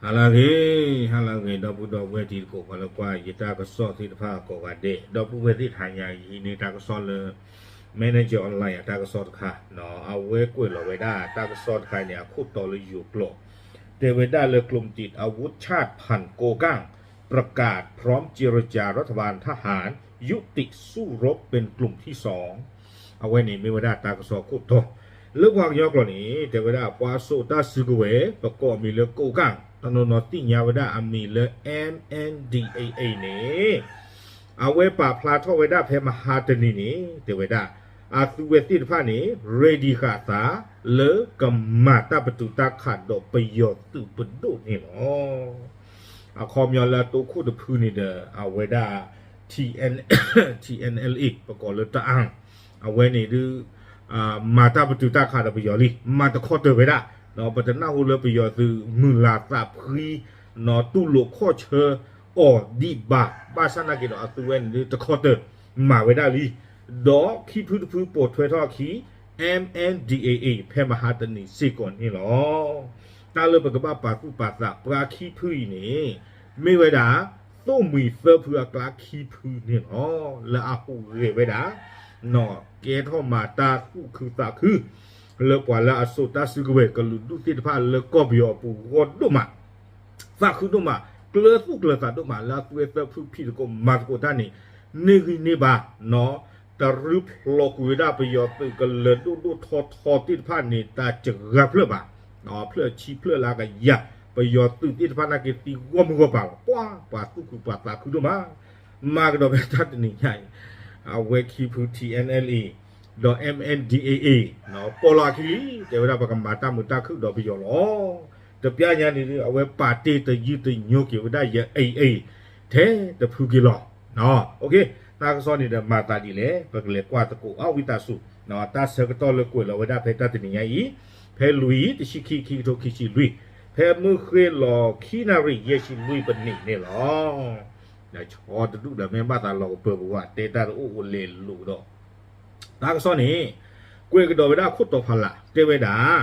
ဟါလၢအဂ့ၤ, ဟါလၢအဂ့ၤ ဒီပုၢ်ဒီဝဲၢ်တံၤသကိး ပှၤလၢကွၢ်ယတၢ်ကစီၣ်သ့ၣ်တဖၣ်ကိးဂၤဒဲး, ဒီပုၢ်ဝဲၢ်သ့ၣ်တဖၣ်ညါအံၤ ဟံးန့ၢ်တၢ်ကစီၣ်လၢ Manager Online အတၢ်ကစီၣ်တခါ, အဝဲကွဲးလီၤဝဲဒၣ်တၢ်ကစီၣ်တခါန့ၣ် အခိၣ်တီလၢယိၤကျိာ်, တဲဝဲဒၣ်လၢ กลุ่มติดอาวุธชาติผ่านโกกัง ประกาศพร้อมเจรจารัฐบาลทหาร ยุติสู้รบเป็นกลุ่มที่สอง အဝဲန့ၣ်မ့ၢ်ဝဲဒၣ်တၢ်ကစီၣ်ခိၣ်တီ, လၢပှၤကညီကျိာ်န့ၣ် တဲဝဲဒၣ်ပှၤစိာ်တၢ်စုကဝဲၤ ပကိးအမံၤလၢ ကိးကၢ်, တနီၤနီၤသ့ၣ်ညါဝဲဒၣ်အမံၤလၢ M N D A A န့ၣ် အဝဲပာ်ဖျါထီၣ်ဝဲဒၣ်ဖဲမဟါတနံၤန့ၣ် တဲဝဲဒၣ် အသုဝဲသ့ၣ်တဖၣ်န့ၣ် ready ဃာ်သး လၢကမၤတၢ်ပတုာ်တၢ်ခးဒီးပယီၤသုးပဒိၣ်န့ၣ်လီၤ. အခီပညီလၢအတိခိၣ်တဖုန့ၣ်ဒီး အဝဲဒၣ် T N T N L A ပကိးလၢတအၣ်, အဝဲန့ၣ်ဒုး မၤတၢ်ပတုာ်တၢ်ခးဒီးပယီၤလံ, မၤတခီတၢၤဝဲဒၣ်, ပတနၢ်ဟူလၢပယီၤသုးမုၢ်လၢ်သးဖှံ တူၢ်လိာ်ခီၣ်ဆၢအီၤဒံးဘၣ်, ဘၣ်ဆၣ်နာ်က့ဒီး အသုဝဲန့ၣ်ဒုးတခီတၢၤ မၤဝဲဒၣ်လံ, ဒီးခံဖုတဖုပိာ်ထွဲထီၣ်အခံ M N D A A ဖဲမဟါတနံၤစ့ၢ်ကီးန့ၣ်လီၤ. တၢ်လၢပကဘၣ်ပာ်သူၣ်ပာ်သးပှၤခံဖုအံၤန့ၣ် မ့ၢ်ဝဲဒၣ် သိၣ်မှံၤသၢဖုအကျါခံဖုန့ၣ်လီၤ. လၢအဟူးဂဲၤဝဲဒၣ် ကဲထီၣ်မၤတၢ်သူၣ်ခုသးခု လၢပှၤလၢအစိာ်တၢ်စုကဝဲၤကလုာ်ဒူၣ်သ့ၣ်တဖၣ်လၢကီၢ်ပယီၤအပူၤဂီၢ်ဒိၣ်မး, သးခုဒိၣ်မး, ကျၢၤသူၣ်ကျၢၤသးဒိၣ်မး လၢအသုဝဲသၢဖုဖံးသကိးမၤသကိးတၢ်န့ၣ် န့ၢ်ဂံၢ်န့ၢ်ဘါ တရူးဖျိးကွံာ်ဝဲဒၣ်ပယီၤသုးကလၢၤဒိၣ်ဒိၣ်ထီထီသ့ၣ်တဖၣ်န့ၣ် တၢ်စှၤဖျၢၣ်ဘၣ်, ဖျၢၣ်ဆံဖျၢၣ်လၢအကယၤ, ပယီၤသုးသ့ၣ်တဖၣ်နာ်က့သံဂီၢ်မုၢ်ဂီၢ်ပၤလီၤ, ပှၤပှၤသူၣ်ခုပှၤသးခုဒိၣ်မး, မၤကဒီးဖဲတၢ်တနံၤညါအံၤ အဝဲခံဖု T N L A ဒီး M N D A A ပိာ်လီၤအခံလံ, တဲဝဲဒၣ်ပကမၤတၢ်မုာ်တၢ်ခုၣ်ဒီးပယီၤလီၤ. တပျၢ်ညါန့ၣ်ဒုး အဝဲပာ်တ့ၢ်တယုၢ်တညိက့ၤဝဲဒၣ်ယ A A ထဲတဖုက့ၤလီၤ. တၢ်ကစီၣ်န့ၣ်ဒီးမၤသးဒ်လဲၣ် ပကလဲၤကွၢ်သကိးအဝံသးစူၤ, တၢ်ဆၢကတီၢ်လၢကွဲးလီၤဝဲဒၣ်ဖဲတၢ်တနံၤညါအံၤ, ဖဲလွံၢ်တဆံခံ ခံကထိခံဆံလွံၢ်, ဖဲမုၢ်ဃ့ၢ်လီၤခံနၣ်ရံၣ်ယဲၢ်ဆံလွံၢ်ပနံးန့ၣ်လီၤ. ဆီတဒူၣ်ဒီးမ့ၢ်ဘၣ်သးလီၤကပၢၤပူၤ တဲတၢ်တအိၣ်အိၣ်လဲၤလိာ်ဒီး တၢ်ကစီၣ်န့ၣ် ကွဲးကဒီးဝဲဒၣ်ခိၣ်တီဖးလး တဲဝဲဒၣ်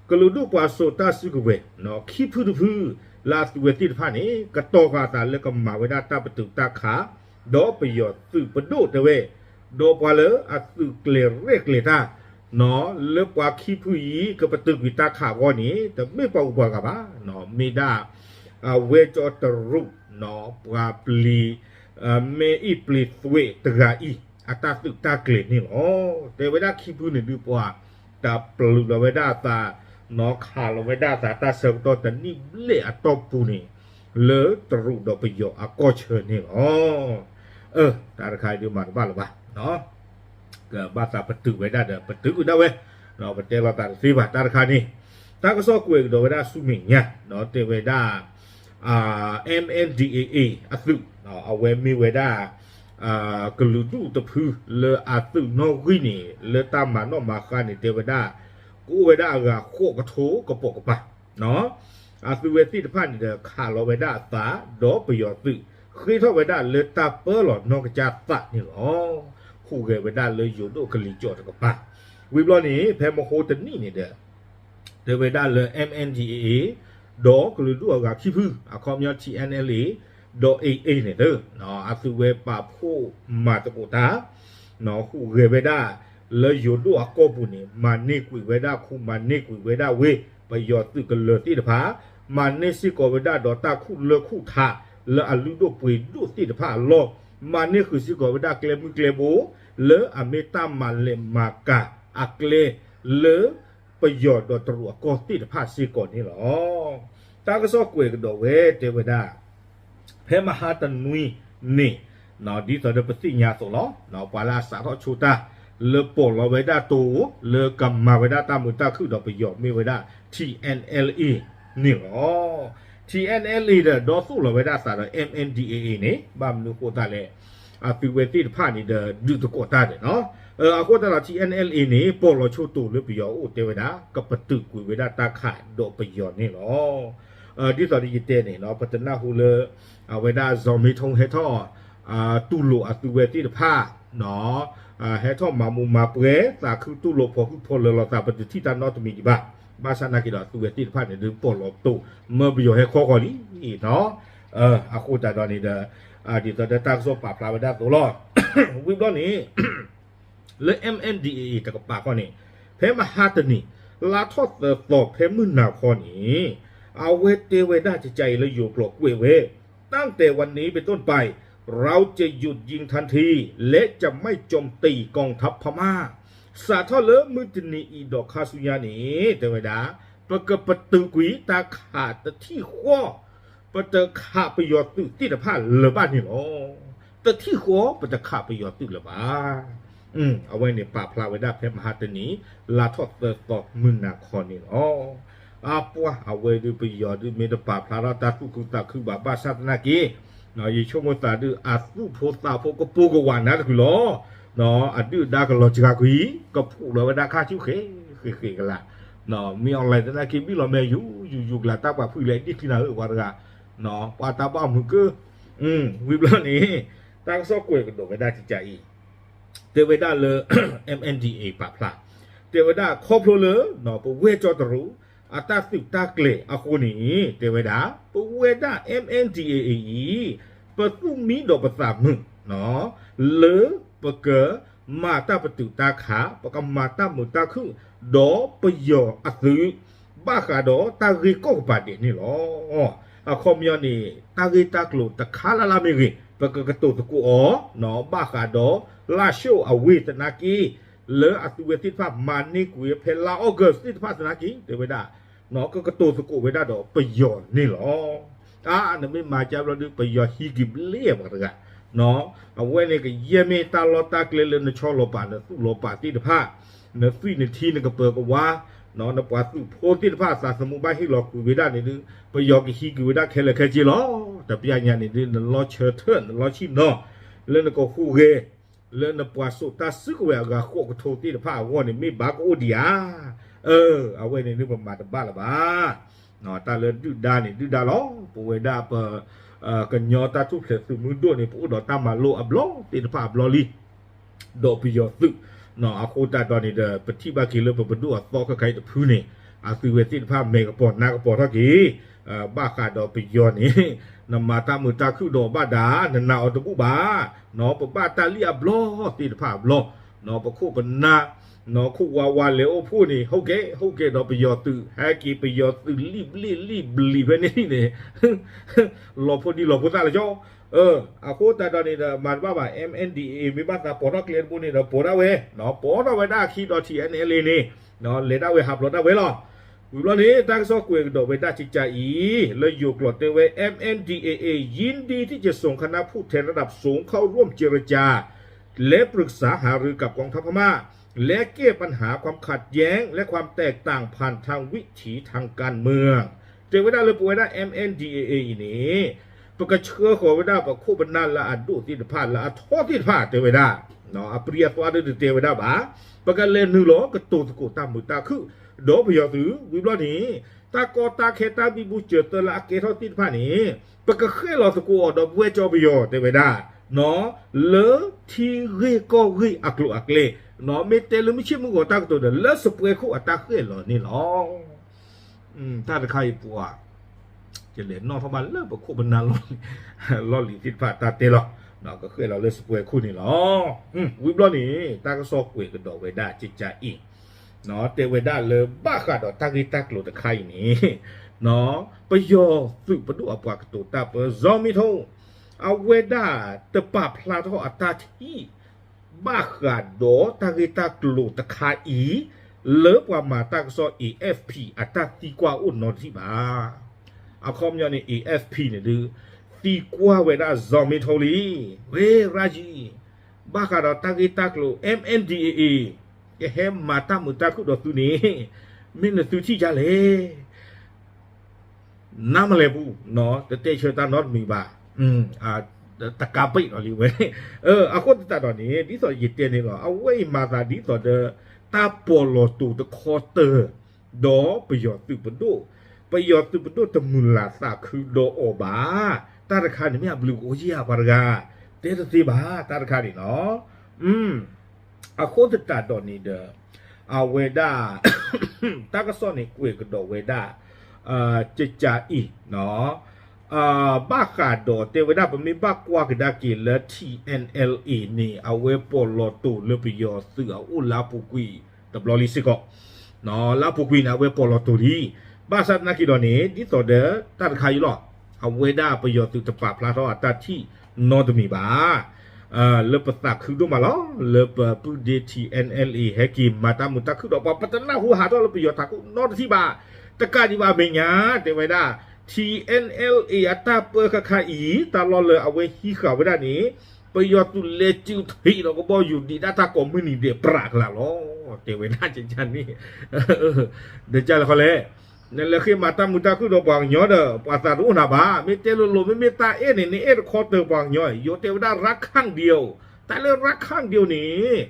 ကလုာ်ဒူၣ်ပှၤစိာ်တၢ်စုကဝဲၤ ခံဖုတဖု လၢအသုဝဲသ့ၣ်တဖၣ်န့ၣ် ကတီၤဃာ်အသးလၢကမၤဝဲဒၣ်တၢ်ပတုာ်တၢ်ခး ဒီးပယီၤသုးပဒိၣ်တဲဝဲ, ဒီးပှၤလၢအသုးကျဲၤရဲၣ်ကျဲၤတၢ် လၢပှၤခံဖုအံၤ ကပတုာ်ကွံာ်တၢ်ခးအဂီၢ်န့ၣ် တမ့ၢ်ပှၤဂုၤပှၤဂၤဘၣ်, မ့ၢ်ဒၣ် ဝဲကၠီတရူး ပှၤပျံၤ မ့ၢ်အ့ၣ်ပျံၤသွဲးတဂၤအံၤ အတၢ်သုးတၢ်ကျဲၤန့ၣ်လီၤ. တဲဝဲဒၣ်ခံဖုန့ၣ်ဒုးပှၤ တၢ်ပျုာ်လီၤဝဲဒၣ်အသး ခးလီၤဝဲဒၣ်အသးတၢ်ဆၢကတီၢ်တနံၣ်ဘျဲၣ်အတီၢ်ပူၤန့ၣ် လၢတရူးဒီးပယီၤအကီၢ်ဆၢန့ၣ်လီၤ. အၢ တၢ်တခါအံၤဒုးမၤတဘၣ်လၢၤဘၣ် ကဘၣ်သးပတုာ်ဝဲဒၣ်ဒီး ပတုာ်ကွံာ်ဒၣ်ဝဲ, ပတဲလီၤသးတသ့ဘၣ် တၢ်တခါန့ၣ်, တၢ်ကစီၣ်ကွဲးကဒီးဝဲဒၣ်ဆူမဲာ်ညါ တဲဝဲဒၣ် M N D A A အသုး အဝဲမ့ၢ်ဝဲဒၣ် ကလုာ်ဒူၣ်တဖုလၢအသုးနီၣ်ဂံၢ်န့ၣ် လၢတၢ်မၤနီၣ်မၤဃါန့ၣ် တဲဝဲဒၣ် ကအိၣ်ဝဲဒၣ်အဂၤဃိးကထိကပိာ်ကပၤ အသုဝဲသ့ၣ်တဖၣ်န့ၣ်ဒီးခးလီၤဝဲဒၣ်အသး ဒီးပယီၤသုး ဃ့ထီၣ်ဝဲဒၣ်လၢတၢ်ပၢလီၤနီၢ်ကစၢ်သးန့ၣ်လီၤ. ဟူးဂဲၤဝဲဒၣ်လၢယိၤဒိၣ်ကလံၤကၠီၣ်တကပၤ, ဝံၤဘျီန့ၣ် ဖဲမဟိတနံၣ်န့ၣ်ဒီး တဲဝဲဒၣ်လၢ M N D A A ဒီးကလုာ်ဒူၣ်အဂၤခံဖု အခီပညီ T N L A ဒီး A A န့ၣ်သၢ အသုဝဲပာ်ဖှိၣ်မၤသကိးတၢ် ဟူးဂဲၤဝဲဒၣ် လၢယိၤဒိၣ်အကီၢ်ပူၤန့ၣ် မၤန့ၢ်ကွံာ်ဝဲဒၣ်ခူ မၤန့ၢ်ကွံာ်ဝဲဒၣ်ဝ့ၢ် ပယီၤသုးကလၢၤသ့ၣ်တဖၣ်, မၤန့ၢ်စ့ၢ်ကီးဝဲဒၣ်ဒီးတၢ်ခူၣ်လၢခူၣ်ထး လၢအလုၢ်ဒိၣ်ပှ့ၤဒိၣ်သ့ၣ်တဖၣ်အလီၢ်, မၤန့ၢ်ဃုာ်စ့ၢ်ကီးဝဲဒၣ်ကျဲမုၢ်ကျဲဘိ လၢအမ့ၢ်တၢ်မၤလဲၤမၤကၤအကျဲလၢ ပယီၤဒီးတရူးအကီၢ်သ့ၣ်တဖၣ်စ့ၢ်ကီးန့ၣ်လီၤ. တၢ်ကစီၣ်ကွဲးကဒီးဝဲတဲဝဲဒၣ် ဖဲမဟါတနွံန့ၣ် ဒ်သိးဒီးပသ့ၣ်ညါအသိးလီၤ. ပှၤလၢအစးထီၣ်ဆိတၢ် လၢပိာ်လီၤဝဲဒၣ်တိၤ လၢကမၤဝဲဒၣ်တၢ်မုာ်တၢ်ခုၣ်ဒီးပယီၤမ့ၢ်ဝဲဒၣ် T N L A န့ၣ်လီၤ. T N L A ဒီးဒီသိၣ်လီၤဝဲဒၣ်အသးဒီး M N D A A န့ၣ် ဘၣ်မနုၤအဃိသတးလဲၣ် အသုဝဲသ့ၣ်တဖၣ်န့ၣ်ဒီးဒုးသကိးတၢ်ဒီးနီၤ အဃိသတးဒီး T N L A န့ၣ် ပိာ်လီၤဆိတိၤလၢပယီၤအအိၣ်တဲဝဲဒၣ် ကပတုာ်ကွံာ်ဝဲဒၣ်တၢ်ခးဒီးပယီၤန့ၣ်လီၤ. ဒ်သိးဒီးယတဲန့ၣ်နီၤ ပတနၢ်ဟူလၢ အဝဲဒၣ် စီၤမ့ထိ ဟဲထီၣ် တူၢ်လိာ်အသုဝဲသ့ၣ်တဖၣ် ဟဲထီၣ်မၤမူးမၤပွဲ သးခုတူၢ်လိာ်ဖီၣ်ဟုၣ်ဖီၣ်လၢလီၤသး ပတထံၣ်တၢ်နီတမံၤဒံးဘၣ်. ဘၣ်ဆၣ်သနာ်က့ဒီး အသုဝဲသ့ၣ်တဖၣ်န့ၣ်ဒုး ပီၢ်လီၤပတိၢ် မၢပယီၤဟဲခီဃီၤလံနီၤ. အဃိသတးဒီးန့ၣ်ဒီး ဒ်သိးဒီးတၢ်ကစီၣ်ပာ်ဖျါဝဲဒၣ်အသိးလီၤ. ဝံၤဘျီန့ၣ် လၢ M N D A A တကပၤခီန့ၣ် ဖဲမဟါတနံၤ လါထီၣ်သၢသီ ဖဲမုၢ်နၤခီန့ၣ် အဝဲတဲဝဲဒၣ် ကကးအံၤလၢယိၤကျိာ်ကွဲးဝဲ ตั้งแต่วันนี้เป็นต้นไป เราจะหยุดยิงทันที และจะไม่โจมตีกองทัพพม่า စးထီၣ်လၢမုၢ်တနံၤအံၤဒီးခါဆူညါန့ၣ် တဲဝဲဒၣ် ပကပတုာ်ကွံာ်တၢ်ခးတထံၣ်ဃီ ပတခးပယီၤသုးသ့ၣ်တဖၣ်လၢၤဘၣ်န့ၣ်လီၤ. တထံၣ်ဃီပတခးပယီၤသုးလၢၤဘၣ်. အဝဲန့ၣ်ပာ်ဖျါဝဲဒၣ်ဖဲမဟါတနံၤ လါထီၣ်သၢသီမုၢ်နၤခီန့ၣ်လီၤ. အပှၤအဝဲဒုးပယီၤဒုးမ့ၢ်တပာ်ဖျါထီၣ်တၢ်သူၣ်ခုသးခုဘၣ် ဘၣ်ဆၣ်သနာ်က့ ယဆိကမိၣ်သးဒုး အသူၣ်ဖိသးဖိကပိာ်ကဝးနးတချုးလီၤ. အဒုၣ်အဒါကလီၤစှၤကွံာ် ကဖှိၣ်လီၤဝဲဒၣ်ခါဆူဃဲၤဃဲၤဃဲၤကလာ် မ့ၢ် online သနာ်က့ ဘံၣ်လီၤမဲာ်ယူၤယူၤယူၤကလာ် တၢ်ပာ်ဖှိၣ်လၢအဒံၣ်ချံနၤဧၢ ပှၤတဂၤ ပှၤတၢ်ဘၣ်မုာ်ကၢ ဝံၤဘျီန့ၣ် တၢ်ကစီၣ်ကွဲးကဒီးဝဲဒၣ်ကကးအံၤ တဲဝဲဒၣ်လၢ M N D A A ပာ်ဖျါ တဲဝဲဒၣ်ခီဖျိလၢ ပဝဲၢ်ကၠီတရူး အတၢ်သုးတၢ်ကျဲၤအဃိန့ၣ် တဲဝဲဒၣ် ပဝဲဒၣ် M N D A A အံၤ ပသူၣ်မံဒီးပသးမုာ် လၢပကမၤတၢ်ပတုာ်တၢ်ခး ပကမၤတၢ်မုာ်တၢ်ခုၣ် ဒီးပယီၤအသုး ဘၣ်ဃးဒီးတၢ်ဂ့ၢ်ကီၢ်ကပၤဒဲးန့ၣ်လီၤ. အခီပညီန့ၣ် တၢ်ဂ့ၢ်တၢ်ကျိၤတခါလၢ်လၢ်မ့ၢ်ဂ့ၤ ပကကတိၤသကိးအီၤ ဘၣ်ဃးဒီး လါၡိၣ်အဝ့ၢ်သနာ်က့ လၢအသုဝဲသ့ၣ်တဖၣ်မၤန့ၢ်ကွံာ်ဖဲလါ August သ့ၣ်တဖၣ်သနာ်က့ တဲဝဲဒၣ် ကကတိၤသကိးဝဲဒၣ်ဒီးပယီၤန့ၣ်လီၤ. အါ နမ့ၢ်မၤကၢဘျီဒုး ပယီၤဟံးက့ၤဘျ့ပှၤတဂၤ အဝဲန့ၣ်ကယဲၢ်မ့ၢ်တၢ်လီၢ်တၢ်ကျဲလၢနဆီလီၤပာ် နသူၣ်လီၤပာ်သ့ၣ်တဖၣ် နသွံၣ်နထံနကပၢၤကဝါ နပှၤသုးဖိသ့ၣ်တဖၣ်အသးသမူဘၣ်ဟ့ၣ်လီၤကွံာ်ဝဲဒၣ်န့ၣ်ဒုး ပယီၤကဟံးက့ၤဝဲဒၣ်ခဲလၢာ်ခဲဆ့လီၤ. တပျၢ်ညါန့ၣ်ဒုး နလီၤဆၢထၢၣ် နလီၤဆံၣ်နီၤ လၢနကဟူးဂဲၤ လၢနပှၤစိာ်တၢ်စုကဝဲၤအဂၤဃိးကထိသ့ၣ်တဖၣ်အဂီၢ်န့ၣ် မ့ၢ်ဘၣ်ကအိၣ်ဒံးဧါ. အၢ အဝဲန့ၣ်ဒုးပမၤတဘၣ်လၢၤဘၣ်. တၢ်လၢဒုၣ်ဒါန့ၣ်ဒုၣ်ဒါလီၤ. ပဝဲဒၣ်ပ ကညီတၢ်ထူၣ်ဖျဲးသုးမုၢ်ဒိၣ်န့ၣ် ပအိၣ်ဒီးတၢ်မၤလိအဘျီသ့ၣ်တဖၣ်အဘျီလံ ဒီးပယီၤသုး အဃိသတးဒီးန့ၣ်ဒီး ပထံၣ်ဘၣ်က့ၤလၢပပဒိၣ်အသီခဲခါအံၤတဖုန့ၣ် အသုဝဲသ့ၣ်တဖၣ်မဲာ်ကပီၤနါကပီၤထီၣ်က့ၤ ဘၣ်ဃးဒီးပယီၤန့ၣ် နမၤတၢ်မုာ်တၢ်ခုၣ်ဒီးဘၣ်ဒၣ် နနာ်အီၤတဘူၣ်ဘၣ် ပဘၣ်တၢ်လံၣ်အဘျီသ့ၣ်တဖၣ်အဘျီ ပခိၣ်ပနၢ် ခိၣ်ဝါဝါလဲၤအိၣ်ဖှိၣ်န့ၣ် ဟူးကဲ ဟူးကဲဒီးပယီၤသုး ဟဲက့ၤပယီၤသုးလံၣ်ဘျ့လံၣ်ဘျံးဖဲန့ၣ်န့ၣ် လီၤဖိဒံလီၤဖိသၣ်လၢကၠီ အဃိသတးဒီးန့ၣ်ဒီး မၤတဘၣ်ဘၣ် M N D A A မ့ၢ်ဘၣ်သးပိာ်ထီၣ်ကျဲတဘိန့ၣ်ဒီး ပိာ်ဒၣ်ဝဲ ပိာ်ထီၣ်ဝဲဒၣ်အခံဒီး T N L A န့ၣ် လဲၤဒၣ်ဝဲဟးဖျိးဒၣ်ဝဲလီၤ. ဝံၤဘျီန့ၣ် တၢ်ကစီၣ်ကွဲးကဒီးဝဲဒၣ်ကကးအံၤ လၢယိၤကျိာ်တဲဝဲ M N D A A ยินดีที่จะส่งคณะผู้แทนระดับสูงเข้าร่วมเจรจา และปรึกษาหารือกับกองทัพพม่า และแก้ปัญหาความขัดแย้งและความแตกต่างผ่านทางวิถีทางการเมือง တဲဝဲဒၣ်လၢပဝဲဒၣ် M N D A A အံၤန့ၣ် ပကဆှၢဃီၤဝဲဒၣ်ပခိၣ်ပနၢ်လၢအဒိၣ်သ့ၣ်တဖၣ်လၢအထီသ့ၣ်တဖၣ်တဲဝဲဒၣ် အပြံအသွါဒုးတတဲဝဲဒၣ်ဘၣ် ပကလဲၤနုာ်လီၤကတိၤသကိးတၢ်မုာ်တၢ်ခုၣ် ဒီးပယီၤသုး ဝံၤဘျီန့ၣ် တၢ်ကီတၢ်ခဲတၢ်ဘံဘူစၢၤသၢလၢအကဲထီၣ်သ့ၣ်တဖၣ်န့ၣ် ပကဃဲၣ်လီၤသကိးအီၤဒီးပဝဲကၠီပယီၤတဲဝဲဒၣ် လၢထံဂ့ၢ်ကီၢ်ဂ့ၢ်အကျိၤအကျဲ မ့ၢ်တဲလၢမုၢ်ဆ့ၣ်မုၢ်ဂီၤတၢ်ကတိၤဒီး လၢစပွဲခိၣ်အတၢ်ဃဲၣ်လီၤန့ၣ်လီၤ. တၢ်တခါအံၤပှၤ ယလဲၤနီၣ်ထီၣ်ဘၣ်လၢပခိၣ်ပနၢ်လီၢ်လံၤသ့ၣ်တဖၣ်တၢ်တဲလီၤ ကဃဲၣ်လီၤလၢစပွဲခိၣ်န့ၣ်လီၤ. ဝံၤဘျီန့ၣ် တၢ်ကစီၣ်ကွဲးကဒီးဝဲဒၣ်ကကးအံၤ တဲဝဲဒၣ်လၢဘၣ်ဃးဒီးတၢ်ဂ့ၢ်တၢ်ကျိၤတခါအံၤန့ၣ် ပယီၤသုးပဒိၣ်အပှၤကတိၤတၢ်ပၢ ဇော်မင်းထွန်း အဝဲဒၣ်တပာ်ဖျါထီၣ်အတၢ်ထံၣ် ဘၣ်ဃးဒီးတၢ်ဂ့ၢ်တၢ်ကျိၤတခါအံၤ လၢပှၤမၤတၢ်ကစီၣ် A F P အတၢ်သံကွၢ်အိၣ်နီတထံၣ်ဘၣ်. အခီပညီန့ၣ် A F P န့ၣ်ဒုး သံကွၢ်ဝဲဒၣ် ဇော်မင်းထွန်း လံ ဝဲရၣ်ယံၤ ဘၣ်ဃးဒီးတၢ်ဂ့ၢ်တၢ်ကျိၤ M N D A A ကဟဲမၤတၢ်မုာ်တၢ်ခုၣ်ဒီးသုန့ၣ် မ့ၢ်နသုထံၣ်ဒ်လဲၣ် နါမလဲၤပူၤ တတဲဆၢတၢ်နီတမံၤဘၣ် တကးဘ့ၣ်လီၤလံဝဲ အဃိသတးဒီးန့ၣ် ဒ်သိးယတဲန့ၣ်လီၤ အဝဲအံၤမၤသးဒ်သိးဒီး တၢ်ပီးလီၤတိၤတခီတၢၢ် ဒီးပယီၤသုးပဒိၣ် ပယီၤသုးပဒိၣ်တမုၢ်လၢ်သးခုဒီးအီၤဘၣ် တၢ်တခါန့ၣ်မ့ၢ်အဘျုးကအိၣ်ယဲၢ်ဧါပှၤတဂၤ တဲတသ့ဘၣ် တၢ်တခါန့ၣ်လီၤ. အဃိသတးဒီးန့ၣ်ဒီး အဝဲဒၣ် တၢ်ကစီၣ်န့ၣ်ကွဲးကဒီးဝဲဒၣ် ကကးအံၤ ဘၣ်ဃးဒီးတဲဝဲဒၣ် ပမ့ၢ်ဘၣ်ကွၢ်ကဒါက့ၤလၢ ထံၣ်အဲၣ်အဲၣ်လ်အ့ န့ၣ် အဝဲပီၣ်လီၤတိာ်လၢပယီၤသုးအအိၣ်လၢအပူၤကွံာ်တဘျီလံစ့ၢ်ကီး, လၢအပူၤကွံာ်န့ၣ် အဝဲပီၣ်လီၤတိာ်လံ. ဘၣ်ဆၣ်သနာ်က့ဒီးန့ၣ် ဒ်သိးဒီးတၢ်တခါအံၤလီၤ, အဝဲဒၣ်ပယီၤသုးတပာ်ဖျါထီၣ်အတၢ်ထံၣ်နီတမံၤဘၣ် လၢပသးခုဒိၣ်မးလီၤ. လၢပပုၢ်ဒ့ ထံၣ်အဲၣ်အဲၣ်လ်အ့ ဟဲက့ၤမၤတၢ်မုာ်တၢ်ခုၣ်ဒီးပှၤ ပတနၢ်ဟူဟးထီၣ်လၢပယီၤထးခိၣ်နီတထံၣ်ဘၣ်. တကးဒံးဘၣ်အမဲာ်ညါ တဲဝဲဒၣ် ထံၣ်အဲၣ်အဲၣ်လ်အ့ အတၢ်ပၢဃာ်ခါအံၤ တၢ်လီၢ်လၢအဝဲဟံးဃာ်ဝဲဒၣ်န့ၣ် ပယီၤသုးလဲၤစုးထံးဒီးကဘီယူၤဒံးဒၣ်တၢ်ကိးမုၢ်နံၤဒဲးပြးကလာ်လီၤ. တဲဝဲဒၣ်ကကးန့ၣ် ဒီးကလဲၣ်ဃီလဲၣ် နလဲၤဃ့မၤတၢ်မုာ်တၢ်ခုၣ်ဒီးပှၤကညီဒီး ပှၤသးတအိၣ်နၤဘၣ်. မ့ၢ်တဲလိၤလိၤ မ့မ့ၢ်တၢ်အဲၣ်န့ၣ် နအဲၣ်တခီတၢၤပှၤကညီ ယိၤတဲဝဲဒၣ် ရခၢၣ်ဒံးဧိၤ, တၢ်လၢရခၢၣ်ဒံးဧိၤန့ၣ်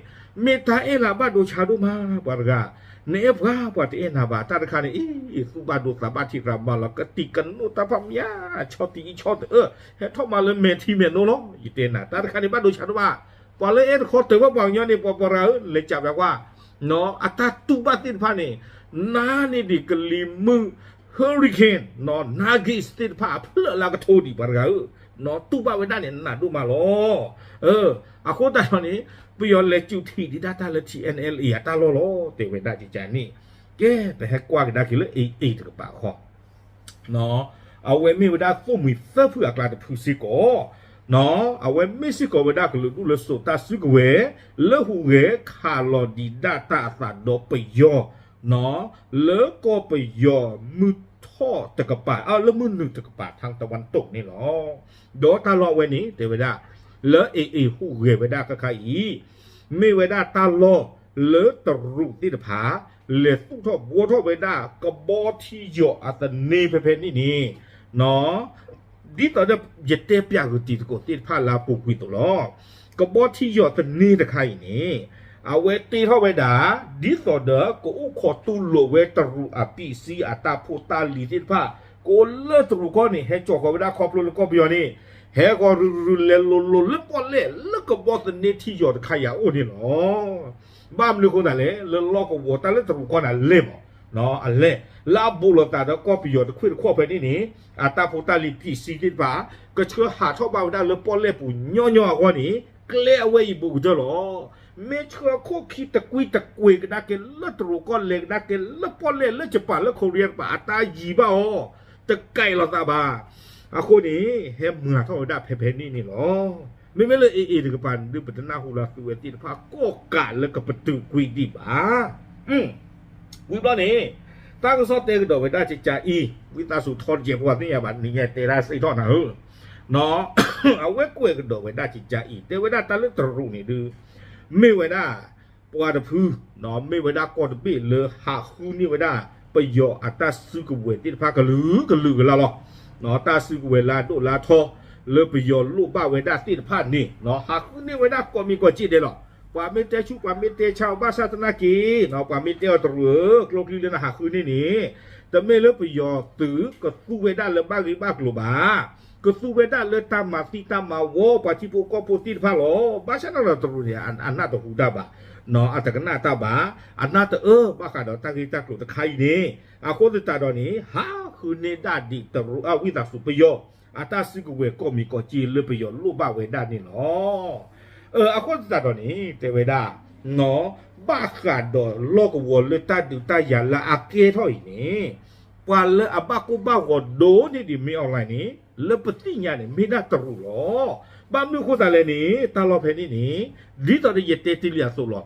မ့ၢ်တၢ်အဲၣ်လၢအဘၣ်ဒိဆါဒိၣ်မး ပှၤတဂၤ, နအဲၣ်ပှၤ ပှၤတအဲၣ်နၤဘၣ်. တၢ်တခါန့ၣ် အံၤ သူၣ်ဘၣ်ဒိသးဘၣ်ထံးရၤမၤလီၤ ကတံာ်ကနိးတၢ်ဖးမး ဆီၣ်တံၢ်အံၤဆီၣ်တအၢ ဟဲထီၣ်မၤလၢမဲာ်ထံမဲာ်နိလီၤ. ယတဲနၤ တၢ်တခါန့ၣ်ဘၣ်ဒိဆါဒိၣ်မး ပှၤလၢအဲၣ်တခီတၢၤဘၣ်ပှၤကညီန့ၣ် ပှၤပှၤရၤဧၢ လဲၤကးပျးကွၢ် အတၢ်တူၢ်ဘၣ်သ့ၣ်တဖၣ်န့ၣ် နါန့ၢ်ဒံးကလံၤမုၢ် hurricane နါဂ့ၢ်သ့ၣ်တဖၣ် အဖျၢၣ်လၢအကထိဒံး ပှၤတဂၤဧၢ, တူၢ်ဘၣ်ဝဲဒၣ်န့ၣ် နးဒိၣ်မးလီၤ. အဃိသတးဒီးန့ၣ် ပယီၤလဲၤစုးထံးဒံးဒၣ်တၢ်လၢ ထံၣ်အဲၣ်အဲၣ်လ်အ့ အတၢ်လီၢ်လီၤ တဲဝဲဒၣ်ကကးန့ၣ်. ကဲ ပဟဲကွၢ်ကဒါက့ၤလၢ AA တကပၤဃီ အဝဲမ့ၢ်ဝဲဒၣ်သိၣ်မှံၤသၢဖုအကျါတဖုစ့ၢ်ကီး, အဝဲမ့ၢ်စ့ၢ်ကီးဝဲဒၣ်ကလုာ်ဒူၣ်လၢစိာ်တၢ်စုကဝဲၤ လၢဟူးဂဲၤခးလီၤဒံးဒၣ်တၢ်အသးဒီးပယီၤ လၢကီၢ်ပယီၤမုၢ်ထီၣ်တကပၤ လၢမုၢ်နုာ်တကပၤ ထါတဝၣ်တိာ်န့ၣ်လီၤ. ဒီးတၢ်လီၢ်အဝဲန့ၣ် တဲဝဲဒၣ် လၢ AA ဟူးဂဲၤဝဲဒၣ်ခဲခါအံၤ မ့ၢ်ဝဲဒၣ်တၢ်လီၢ်လၢတရူးသ့ၣ်တဖၣ် လဲၤသူၣ်ထီၣ်ဘှီထီၣ်ဝဲဒၣ် ကဘီထံယီၤအသန့ဖဲဖဲန့ၣ်န့ၣ် ဒ်သိးဒီးယတဲပျးဂုာ်တံၤသကိးသ့ၣ်တဖၣ်လၢအပူၤကွံာ်အသိးလီၤ. ကဘီထံယီၤသန့တခါအံၤန့ၣ် အဝဲတ့ထီၣ်ဝဲဒၣ် ဒ်သိးဒီးကအိၣ်ခိးတူၢ်လိာ်ဝဲတရူးအပံးစံအတၢ်ဖိတၢ်လံၤသ့ၣ်တဖၣ် ကအိၣ်လၢတရူးကီၢ်န့ၣ် ဟဲကၠီၤဃီၤဝဲဒၣ်ခီဖျိလၢကီၢ်ပယီၤန့ၣ် ဟဲဃီၤရုရုလဲၤလိၤလိၤလၢပီၣ်လဲၣ်လၢကဘီသန့ထံယီၤတခါအံၤအအိၣ်န့ၣ်လီၤ. ဘၣ်မနုၤအဃိသတးလဲၣ် လၢလီၢ်ကဝီၤတၢ်လၢတရူးကီၢ်န့ၣ်အလဲၢ်မး အလဲၢ် လၢအဘူးလိာ်သးဒီးကီၢ်ပယီၤတခွ့ၣ်တခီၣ်ဖဲန့ၣ်န့ၣ် အတၢ်ဖိတၢ်လံၤပံးစံသ့ၣ်တဖၣ် ကဆှၢဟးထီၣ်ဘၣ်ဝဲဒၣ်လၢပီၣ်လဲၣ်ပူၤညီညီအဂီၢ်န့ၣ် ကျဲအဝဲအံၤဘူးကတၢၢ်လီၤ. မ့ၢ်ဆှၢခိၣ်ခံတကွံတကွံာ်ကဒါက့ၤလၢတရူးကီၢ်လဲၤကဒါက့ၤလၢပီၣ်လဲၣ်လၢကပၤလၢခိရံယါတပၤ အတၢ်ယံၤဘၣ်အီၤ တကဲးလိာ်သးဘၣ်. အဃိန့ၣ် ဟဲမၤထီၣ်ဝဲဒၣ်ဖဲဖဲန့ၣ်န့ၣ်လီၤ. မ့မ့ၢ်လၢ AA တကပၤန့ၣ်ဒုး ပတနၢ်ဟူလၢသုဝဲသ့ၣ်တဖၣ်ကီၢ်ကးလၢကပတုာ်ကွံာ်ဒံးဘၣ်. ဝံၤဘျီန့ၣ် တၢ်ကစီၣ်တဲကဒီးဝဲဒၣ်ကကးအံၤ ဝံသးစူၤထီတကဲး ပှၤသ့ၣ်ညါဘၣ် နညါတဲဒၣ်စံးထီၣ်နၤဧၢ အဝဲကွဲးကဒီးဝဲဒၣ်ကကးအံၤ တဲဝဲဒၣ်တၢ်လၢတရူးန့ၣ်ဒုး မ့ၢ်ဝဲဒၣ် ပှၤတဖု မ့ၢ်ဝဲဒၣ်ကီၢ်တဘ့ၣ်လၢဟးဃုန့ၢ်ဝဲဒၣ် ပယီၤအတၢ်စုကဝဲၤသ့ၣ်တဖၣ်ကလုာ်ကလုာ်ကလၢ်လီၤ. တၢ်စုကဝဲၤလၢအဒိၣ်လၢအထီ လၢပယီၤလိၣ်ဘၣ်ဝဲဒၣ်သ့ၣ်တဖၣ်န့ၣ် ဟးဃုန့ၢ်ဝဲဒၣ်ကိးမံၤကိးက့ဒဲးလီၤ. ပှၤမ့ၢ်တဲဆူၣ် ပှၤမ့ၢ်တဲဆါ ဘၣ်ဆၣ်သနာ်က့ ပှၤမ့ၢ်တဲအီၤတရူးဧၢ ကျိချံလၢနဟးဃုန့ၢ်န့ၣ် တမ့ၢ်လၢပယီၤသုးကသူဝဲဒၣ်လၢဘၣ်ဂ့ၢ်ဘၣ်ကျိၤဘၣ် ကသူဝဲဒၣ်လၢတၢ်မၤသံတၢ်မၤဝီ ပှၤထံဖိကီၢ်ဖိသ့ၣ်တဖၣ်လီၤ. ဘၣ်ဆၣ်ဒီးတရူးန့ၣ် အနၢ်တဟူတၢ်ဘၣ်, အတကနၣ်တၢ်ဘၣ်, အနၢ်တအၢဘၣ်ဃးဒီးတၢ်ဂ့ၢ်တၢ်ကျိၤတခါအံၤန့ၣ် အဃိသတးဒီးန့ၣ် ဟးဃုန့ၢ်ဒၣ်ဒံးတရူး အဝံသးစူၤပယီၤ အတၢ်စုကဝဲၤကိးမံၤကိးက့လၢပယီၤလိၣ်ဘၣ်ဝဲဒၣ်န့ၣ်လီၤ. အဃိသတးဒီးန့ၣ် တဲဝဲဒၣ် ဘၣ်ဃးဒီးလီၢ်ကဝီၤလၢတၢ်ဒုးတၢ်ယၤလၢအကဲထီၣ်အံၤန့ၣ် ပှၤလၢအဘၣ်ကိၢ်ဘၣ်ဂီၤဒိၣ်န့ၢ်ဒံးမ့ၢ် online န့ၣ် လၢပသ့ၣ်ညါန့ၣ် မ့ၢ်ဒၣ်တရူးလီၤ. ဘၣ်မနုၤအဃိသတးလဲၣ်န့ၣ် တၢ်လီၢ်ဖဲန့ၣ်န့ၣ် ဒ်သိးဒီးယတဲတ့ၢ်လံအသိးလီၤ.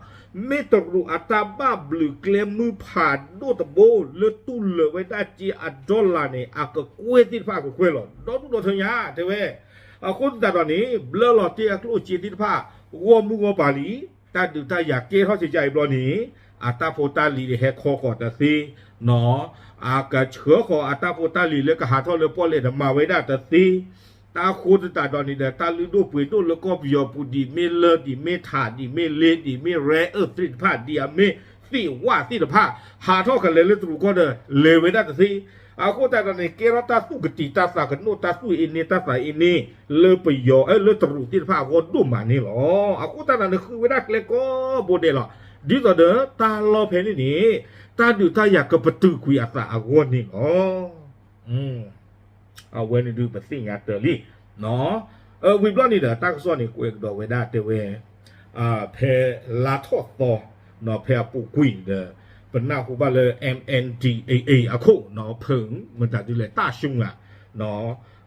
မ့ၢ်တရူးအတၢ်ဘၣ်ဘျုးကျဲမုၢ်ဖးဒိၣ်တဘိ လၢတူၢ်လၢာ်ဝဲဒၣ်က့အ dollar န့ၣ် အကကွဲၢ်သ့ၣ်တဖၣ်အကကွဲၢ်လီၤ. ဒီဒူၣ်ဒီထၢညါ တဲဝဲ အဃိသတးဒီးန့ၣ် ဘျၢလီၤတ့ၢ်အကျိၣ်အစ့သ့ၣ်တဖၣ် ဂီၢ်မုၢ်ဂီၢ်ပၤလံ. တၢ်ဒုးတၢ်ယၤကဲထီၣ်က့ၤကအံၤဘျီန့ၣ် အတၢ်ဖိတၢ်လံၤဒီးဟဲခီဃီၤတသ့, အကဆှၢဃီၤအတၢ်ဖိတၢ်လံၤလၢကဟးထီၣ်လၢပီၣ်လဲၣ်ဒီးမၤဝဲဒၣ်တသ့. တၢ်ဃိသတးဒီးန့ၣ်ဒီး တၢ်လုၢ်ဒိၣ်ပှ့ၤဒိၣ်လၢကီၢ်ပယီၤပူၤ ဒ်မ့ၢ်လၢ ဒ်မ့ၢ်လ့ ဒ်မ့ၢ် rare earth သ့ၣ်တဖၣ် ဒ်အမ့ၢ်သ့ၣ်ဝၣ်သ့ၣ်တဖၣ် ဟးထီၣ်ကလဲၤလၢတရူးကီၢ်ဒီး လဲၤဝဲဒၣ်တသ့. အဃိသတးဒီးန့ၣ် ကဲထီၣ်တၢ်သူၣ်ကတံၤတၢ်သးကနိး တၢ်သူၣ်အ့န့ တၢ်သးအ့န့ လၢပယီၤ လၢတရူးသ့ၣ်တဖၣ်အဂီၢ်ဒိၣ်မးန့ၣ်လီၤ. အဃိသတးဒီးန့ၣ် ဃုဝဲဒၣ်ကျဲကိးဘိဒဲးလီၤ. ဒ်သိးဒီးတၢ်လီၢ်ဖဲန့ၣ်န့ၣ် တၢ်ဒုးတၢ်ယၤကပတုာ်ကွံာ်အသးအဂီၢ်န့ၣ်လီၤ. အဝဲန့ၣ်ဒုးပသ့ၣ်ညါတၢ်လံ. ဝံၤဘျီန့ၣ်ဒီး တၢ်ကစီၣ်န့ၣ် ကွဲးကဒီးဝဲဒၣ်တဲဝဲ ဖဲလါထီၣ်သီ ဖဲအပူၤကွံာ်ဒီး ပနၢ်ဟူဘၣ်လၢ M N D A A အခိၣ် ဖုန် မတၤဒုလဲၣ် တၢ်ဆူၣ်ဧါ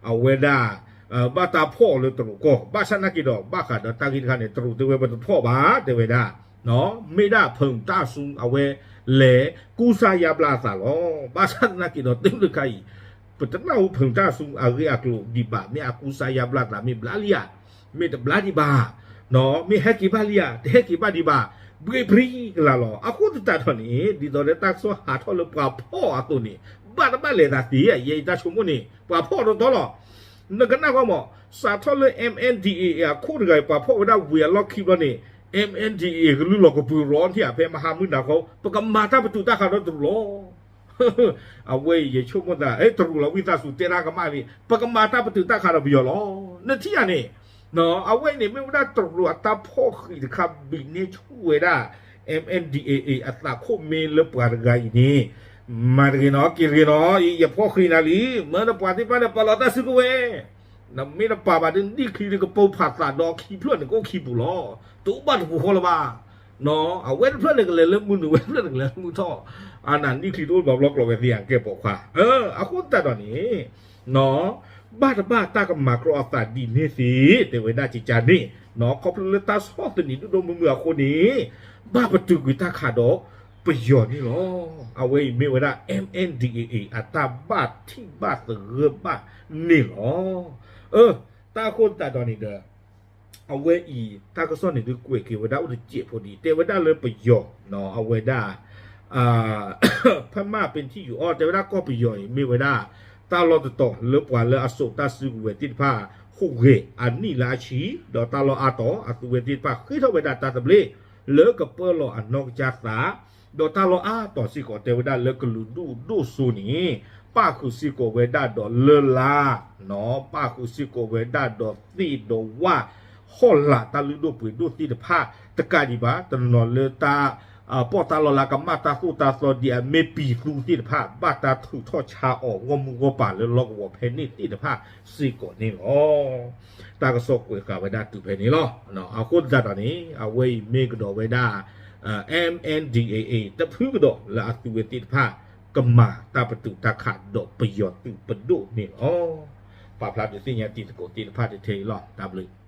အဝဲဒၣ် ဘၣ်တၢ်ဖီၣ်အီၤလၢတရူးကီၢ် ဘၣ်ဆၣ်သနာ်က့ဒီး ဘၣ်ဃးဒီးတၢ်ဂ့ၢ်တခါန့ၣ် တရူးတဲဝဲပတဖီၣ်ဘၣ် တဲဝဲဒၣ် မ့ၢ်ဒၣ်ဖုန်တၢ်ဆူၣ်အဝဲလဲၤကူစါယါဘျါအသးလီၤ. ဘၣ်ဆၣ်သနာ်က့ဒီး တုၤတခါအံၤ ပတနၢ်ဟူဖုန်တၢ်ဆူၣ်အဂ့ၢ်အကျိၤဒံးဘၣ် မ့ၢ်အကူစါယါဘျါသးမ့ၢ်ဘျါလံဧါ မ့ၢ်တဘျါဒံးဘၣ် မ့ၢ်ဟဲက့ၤဘၣ်လံဧါ တဟဲက့ၤဘၣ်ဒံးဘၣ် ဘှ့ပြံကလာ်လီၤ. အဃိသတးဒီးန့ၣ် ဒ်သိးလၢတၢ်ကစီၣ်ဟးထီၣ်လၢပှၤဖီၣ်အသိးန့ၣ် ဘၣ်တဘၣ်လဲၤသးသ့ဧါ ယဲအံၤတၢ်ဆိကမိၣ်န့ၣ် ပှၤဖီၣ်တီတီလီၤ. နကနၣ်ကွၢ်မး စးထီၣ်လၢ M N D A A အခိၣ်တဂၤအံၤ ပှၤဖီၣ်ဝဲဒၣ်ဝံၤအလီၢ်ခံဘျီန့ၣ် M N D A A ကလုၢ်လီၤကပူၤရီထံၣ်ဧါ ဖဲမဟါမုၢ်နၤခီ ပကမၤတၢ်ပတုာ်တၢ်ခးဒီးတရူးလီၤ. အဝဲအံၤယဆိကမိၣ်သး တရူးလီၤဝံသးစူၤတဲတၢ်ကမၣ်လံ ပကမၤတၢ်ပတုာ်တၢ်ခးဒီးပယီၤလီၤ. နထံၣ်ဧါန့ၣ် အဝဲအံၤန့ၣ် မ့ၢ်ဝဲဒၣ်တရူးအတၢ်ဖီၣ်ဃံးတခါ ဘံၣ်န့ၢ်ဆူၣ်ဝဲဒၣ် M N D A A အသးခိၣ်မ့ၢ်လၢပှၤတဂၤအံၤန့ၣ် မၤတဂ့ၤနီၤ က့ၤတဂ့ၤနီၤ ယဖီၣ်ဃံးနၤလံ မ့ၢ်နပှၤသ့ၣ်တဖၣ်န့ၣ် ပာ်လီၤတၢ်စုကဝဲၤ နမ့ၢ်တပာ်ဘၣ်ဒီး နံၣ်ချံဒီးကပိာ်ဖးသးဒီးခံဖျၢၣ်န့ၣ် ကအိၣ်ခံပူၤလီၤ. တအိၣ်ဘၣ်တပူၤဃီလၢၤဘၣ်. အဝဲတဖျၢၣ်န့ၣ်ကလဲၤလၢမုၢ်နုာ် ဝဲတဖျၢၣ်န့ၣ်ကလဲၤလၢမုၢ်ထီၣ် အနၤနံၣ်ချံတအိၣ်ဘၣ်ဘျီကျိးဝဲသ့ၣ်ညါကဲပိာ်ခွါ. အဃိသတးဒီးန့ၣ် ဘၣ်တဘၣ်တၢ်ကမၤကြီအသးဒ်န့ၣ်သ့ တဲဝဲဒၣ်ကကန့ၣ် ခီဖျိလၢတၢ်ဆီၣ်သနံးဒိၣ်ဒိၣ်မုၢ်မုၢ်အဃိန့ၣ် ဘၣ်ပတုာ်ကွံာ်တၢ်ခးဒီးပယီၤန့ၣ်လီၤ. အဝဲအံၤမ့ၢ်ဝဲဒၣ် M N D A A အတၢ်ဘၣ်ထံၣ်ဘၣ်သဂၢၢ်ဘၣ်န့ၣ်လီၤ. အ တၢ်အဃိသတးဒီးန့ၣ်ဒီး အဝဲအံၤ တၢ်ကစီၣ်န့ၣ်ဒုးကွဲးက့ၤဝဲဒၣ်အိၣ်တစဲးဖိဒံး တဲဝဲဒၣ်လၢပယီၤ အဝဲဒၣ် ဖမၣ်ပ့ထံယူၤအီၣ် တဲဝဲဒၣ်ကီၢ်ပယီၤအံၤ မ့ၢ်ဝဲဒၣ် တၢ်လီၢ်တတီၤလၢပှၤလၢအစိာ်တၢ်စုကဝဲၤသ့ၣ်တဖၣ် ဟူးဂဲၤအနံၣ်လၢအဆံ ဒီးတၢ်လီၢ်အါတီၤ အသုဝဲသ့ၣ်တဖၣ်ဃ့ထီၣ်ဝဲဒၣ်တၢ်သဘျ့ လၢကပၢလီၤအနီၢ်ကစၢ်သး ဒီးတၢ်လီၢ်အါတီၤစ့ၢ်ကီး တဲဝဲဒၣ်လၢကလုာ်ဒူၣ်ဒိၣ်စိန့ၣ် ပၣ်ဃုာ်စ့ၢ်ကီးဝဲဒၣ်ဒီးလၢ်လၢ် ပၣ်ဃုာ်စ့ၢ်ကီးဝဲဒၣ်ဒီးသ့ၣ်ဒီးဝၣ် ဟီၣ်လာ်တၢ်လုၢ်ဒိၣ်ပှ့ၤဒိၣ်သ့ၣ်တဖၣ် တကးဒံးဘၣ် တနီၤနီၤလၢတၢ် ပီၣ်တၢ်လီၢ်လၢကမၣ်တၢ်သိၣ်တၢ်သီဒ်အမ့ၢ်ပံၤသူသ့ၣ်တဖၣ် ဘၣ်တၢ်ထုးထီၣ်ဆါအီၤဂီၢ်မုၢ်ဂီၢ်ပၤလၢလီၢ်ကဝီၤဖဲန့ၣ်သ့ၣ်တဖၣ်စ့ၢ်ကီးန့ၣ်လီၤ. တၢ်ကစီၣ်ကွဲးဃာ်ဝဲဒၣ်တုၤဖဲန့ၣ်လီၤ. အဃိသတးဒီးန့ၣ် အဝဲအံၤမ့ၢ်ကဒီးဝဲဒၣ် M N D A A တဖုကဒီးလၢအသုဝဲသ့ၣ်တဖၣ် ကမၤတၢ်ပတုာ်တၢ်ခးဒီးပယီၤသုးပဒိၣ်န့ၣ်လီၤ. ပာ်ဖျါဒုးသ့ၣ်ညါတံၤသကိးသ့ၣ်တဖၣ်တထဲအံၤလီၤ. တၢ်ဘျုး